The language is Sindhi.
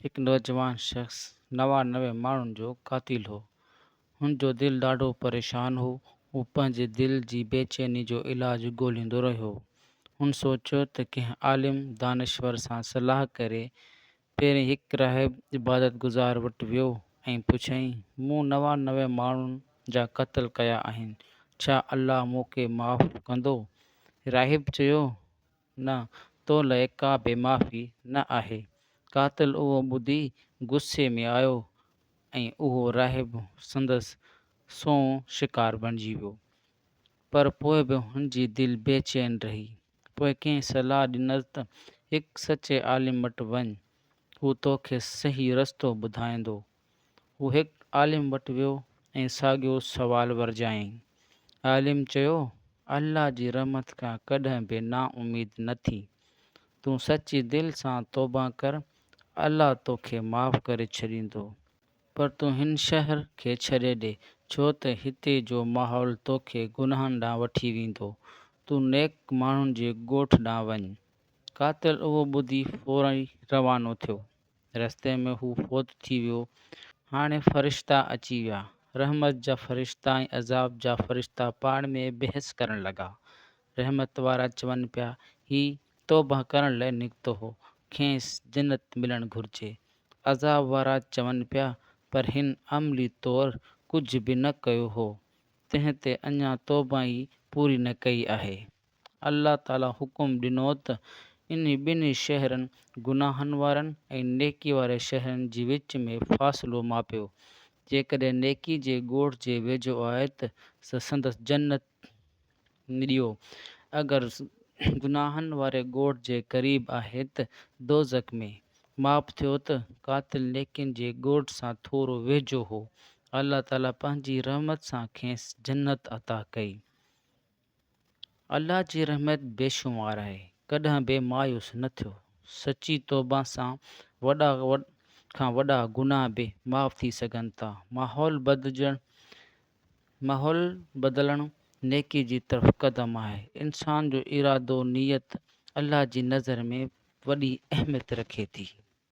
هڪ نوجوان شخص 99 ماڻهن جو قاتل هو. هن جو دل ڏاڍو پريشان هو. هو پنهنجي دل جي بيچيني جو علاج ڳوليندو رهيو. هن سوچيو ته ڪنهن عالم دانشور سان صلاح ڪري. پهرين هڪ راهب عبادت گذار وٽ ويو ۽ پڇيائين، مون 99 ماڻهن جا قتل ڪيا آهن، ڇا الله مون کي معاف ڪندو؟ راهب چيو، نه، تو لئه ڪا به معافي نه آهي. قاتل اهو ٻڌي غصي ۾ آيو ۽ اهو راهب سندس سونهن شڪار بڻجي ويو. پر پوء به هن جي دل بي چين رهي. پوء ڪنهن صلاح ڏنس ته هڪ سچي عالم وٽ وڃ، هو توکي صحيح رستو ٻڌائيندو. هو هڪ عالم وٽ ويو ۽ ساڳيو سوال ورجايائين. عالم چيو، الله جي رحمت کان ڪڏهن به نااميد نه ٿي. تون سچي دل سان توبه ڪر، الله توکي معاف ڪري ڇڏيندو. پر تون هن شهر کي ڇڏي ڏي، ڇو ته هتي جو ماحول توکي گناهن ڏانهن وٺي ويندو. تون نيڪ ماڻهن جي ڳوٺ ڏانهن وڃ. قاتل اهو ٻڌي فوراً روانو ٿيو. رستي ۾ هو فوت ٿي ويو. هاڻي فرشتا اچي ويا. رحمت جا فرشتا ۽ عذاب جا فرشتا پاڻ ۾ بحث ڪرڻ لڳا. رحمت وارا چون پيا، هي توبه ڪرڻ لئه نڪتو هو، کيس جنت ملڻ گهرجي. عذاب وارا چون پيا، پر هن عملي طور ڪجهه به نه ڪيو هو، تنهن تي اڃا توبه ئي پوري نه ڪئي آهي. الله تعاليٰ حڪم ڏنو ته انهي ٻنهي شهرن، گناهن وارن ۽ نيڪي واري شهرن، جي وچ ۾ فاصلو ماپيو، جيڪڏهن نيڪي جي ڳوٺ جي ويجهو آهي ته سندس جنت ڏيو، اگر گناهن واري ڳوٺ جي قريب آهي ته دوزخ ۾. ماپ ٿيو ته قاتل نيڪين جي ڳوٺ سان ٿورو ويجهو هو، الله تعاليٰ پنهنجي رحمت سان کيس جنت عطا ڪئي. الله جي رحمت بيشمار آهي، ڪڏهن به مايوس نه ٿيو. سچي توبه سان وڏا کان وڏا گناهه به معاف ٿي سگهن ٿا. ماحول بدلڻ نيڪي جي طرف قدم آهي. انسان جو ارادو، نيت، الله جي نظر ۾ وڏي اهميت رکي ٿي.